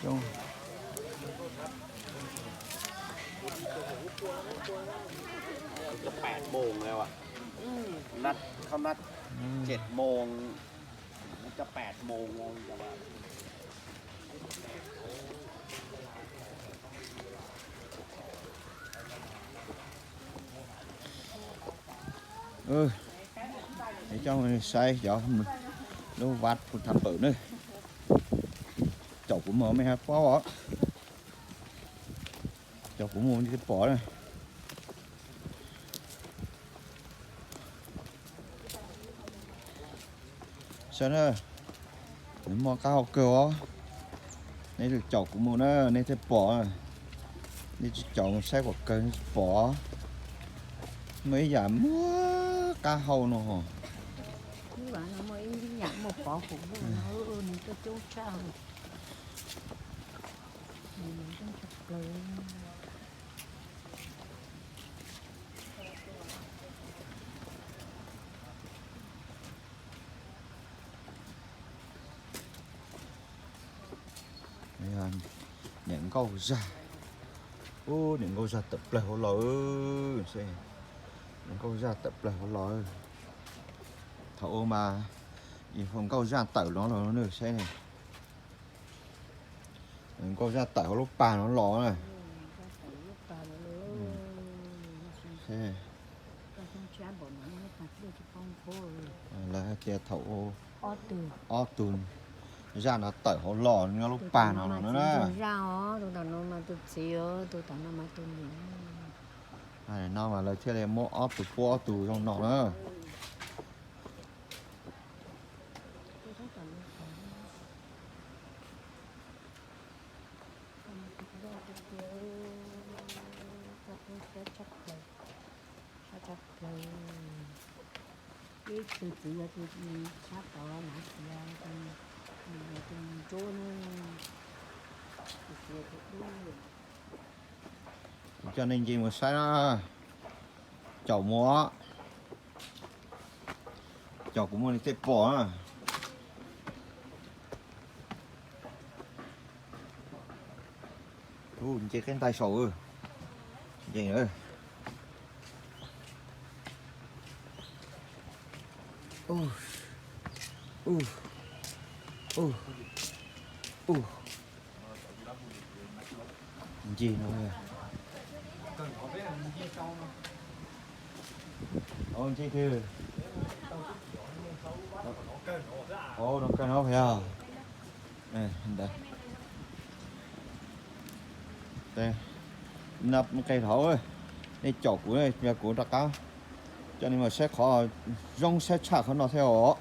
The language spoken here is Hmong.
Coob.จะแปดโมงแล้วอ่ะ นัดเขานัดเจ็ดโมง จะแปดโมงแล้วจะว่า Ib coj saib cov lub vaj phu thab pawm na. Caum kuv mus mej hab paub os. Caum kuv mus nej thiaj pom na. Saib na, nws muaj qab hau kawg os. Nej caum kuv mus na nej thiaj pom. Nej tsis caum mus saib kom kawg nej tsis pom. Muaj ib yam muaj qab hau no. Ib yam muaj pov hum, nws coob tshaj. Niam nkauj zaj. Ub, niam nkauj zaj tawm plaws hauv los. Niam nkauj zaj tawm plaws hauv los. Thaum ub mas nkauj zaj tawm los los saib ne. Nkauj zaj tawm hauv lub pas no los na. Lawv hais tias thaum ob tug zaj no tawm hauv los nyob lub pas no no na. No mas lawv thiaj li muab ob tug puab ob tug zoo no na. Ib tug txiv yog tus tshab tod, nav txiv yog tus ntsuab na. Tus txiv tus dub. Kuv coj nej nce mus saib na. Caum mus, caum kuv mus nej thiaj pom na. Nce qeb ntais saum. Nce. Nce no. Nce twg? Ov, no kawg no yog. Nqa qe dhau, nej caum kuv, kuv rov qab coj nej mus saib qhov zoo saib tshaj qhov no thiab os.